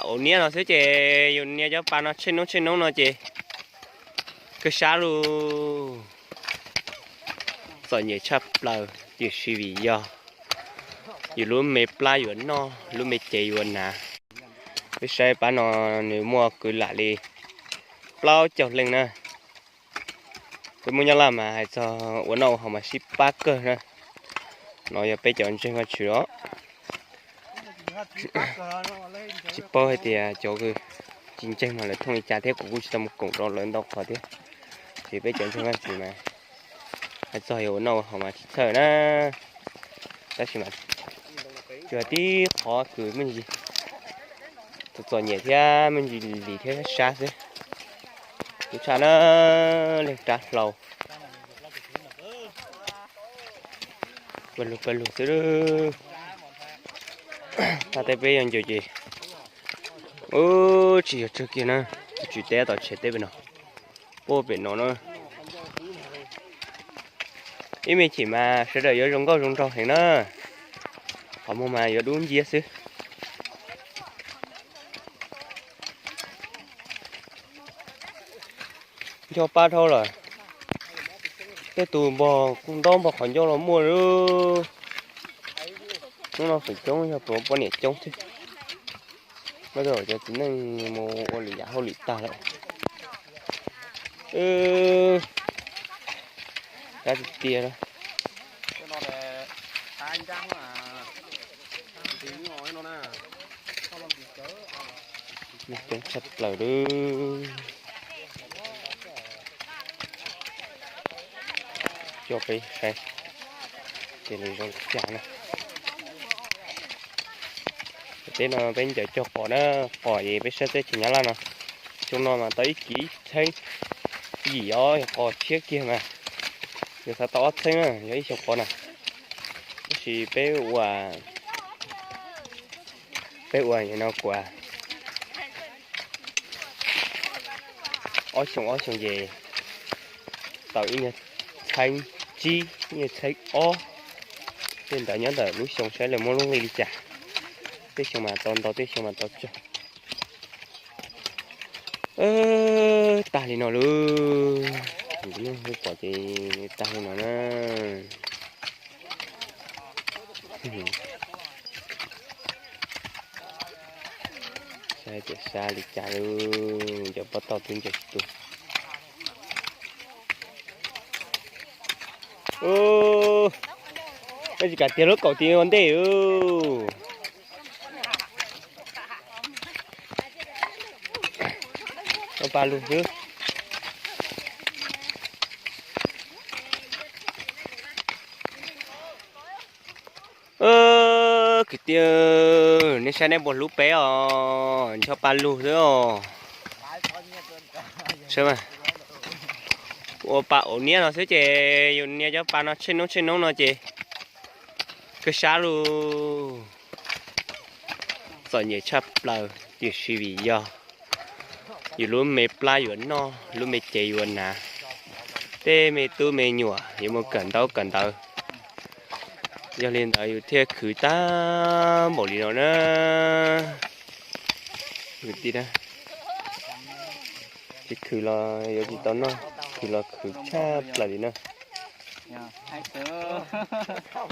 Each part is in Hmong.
Ua niab no xwb ces yus nias cov pas no tsheej noob tsheej noob no ces kawg sab lug. Txom nyem tshaj plaws tiam sis vim yog yus lub me plab yuav noj, lub me cev yuav hnav. Peb saib pab no nws muaj kwv lam li plaub caug leej na. Peb Hmoob Nyab Laj mas hais txog ua noj ua haus mas sib pab kawg na. No yog peb cov ntseeg Vaj Tswv os. Tsis paub hais tias cov tsis ntseeg mas lawv thooj li cas thiab, kuv kuj tsis tau mus koom rau lawv ntau qhov thiab. Ces peb cov ntseeg Vaj Tswv mas hais txog yuav ua noj ua haus mas tsis txhawj na. Tab sis mas tsuas tib qhov kws me ntsis txom txom nyem thiab me ntsis lim thiab sab xwb. Kuv tshaj na, leej rab hlau pawg lug pawg lug xwb. Tag teb peb yog ncaws ces ub tsis yog tsawg kiag na, tus tswv teb tom tshem teb pem no, puag pem no na. Ib me chim mas sawv daws yuav zoo nkauj zoo nraug heev na, qhov muag mas yuav dub nciab xwb. Nco pab dhau lawm. Tej tus npog kuj ntaub npog qhov ncauj los muaj lawm. Hnub no feem coob yog pom poj niam coob thiab. Muaj cov txiv neej mus ua lwm yam hauj lwm tag lawm. Kab tiag tiag. Neeg coob tshaj plaws lawm. Coj peb saib ces nws zoo li cas na. Teb no peb ncaws cog qos na, qos es peb saib teb chaws Nyab Laj no, xyoo no mas tau ib kis ib txheeb, yim ob yog qos tshiab kiag mas yuav xav tau ob txheeb na, yog ib xyoo qos na. Tab sis peb ua, peb ua no kuv ob xyoo ob xyoo ces tau ib nyuag txheeb tsib, ib nyuag txheeb ob. Tej ntawd nyob ntawm lub xyoo saib lawv muab lub nqi li cas. Tej xyoo mas tau ntau, tej xyoo mas tau tsawg. Tag li no lauj, pom ces tag li no na. Saib tias sab li cas lauj, cov pob tauj twb ncaws tsis tu. Ub, koj tsis kam tiag lub kaum ti ua ntej lauj. Ua pa lug xwb. Kwv tij, nej saib nej puas hlub peb os, ncho pa lug xwb os. Ua pa ua niab no xwb ces yus nias cov pa no tsheej noob tsheej noob no ces kawg sab lug. Txom nyem tshaj plaws tiam sis vim yog yus lub me plab yuav noj, lub me cev yuav hnav, tej me tub me nyuam yuav mus kawm ntaub kawm ntawv. Yog li ntawd yus thiaj khwv tag npaum li no na. Kwv tij, tsis khwv los yuav tsis tau noj, khwv los khwv tshaj plaws li na. Thaum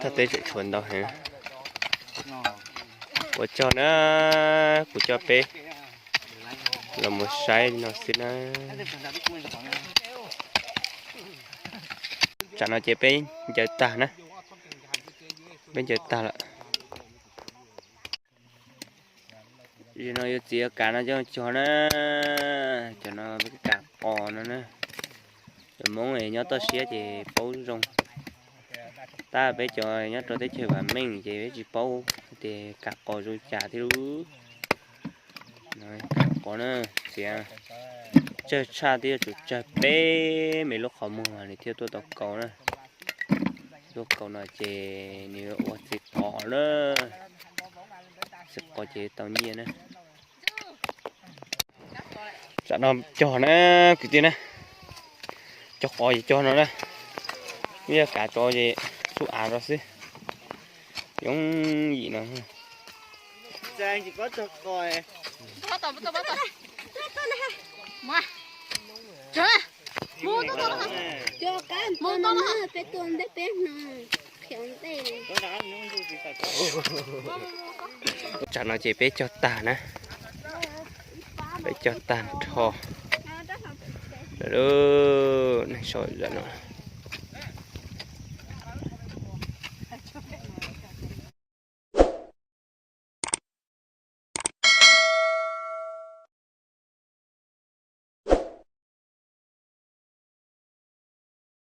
teb tseem tshuav ntau heev. Ua tsaug na, kuv coj peb los mus saib no xwb na. Tsam no ces peb ncaws tag na, peb ncaws tag lawm. Zaum no yuav txiav kav no coj cog na, cov no peb kav qos no na. Cov Hmoob nyob toj siab ces paub zoo. Tab peb cov nyob rau teb chaws vam meej ces peb tsis paub tias kav qos zoo cas thiab lub. Kav qos na, txiav tsawg tshaj twb yuav tsum tsawg peb me lub qhov muag mas nws thiaj tuaj tau kaus na. Tuaj kaus no ces nws ua txiv qos na, txiv qos ces tau nyiaj na. Tsam no cog na kwv tij na, cog qos ces cog no na, ib yam kav tso ces xub av rau xwb. Yooj yim no. Tsam no ces peb cog tag na. Peb cog tag nrho. Neeg sau no.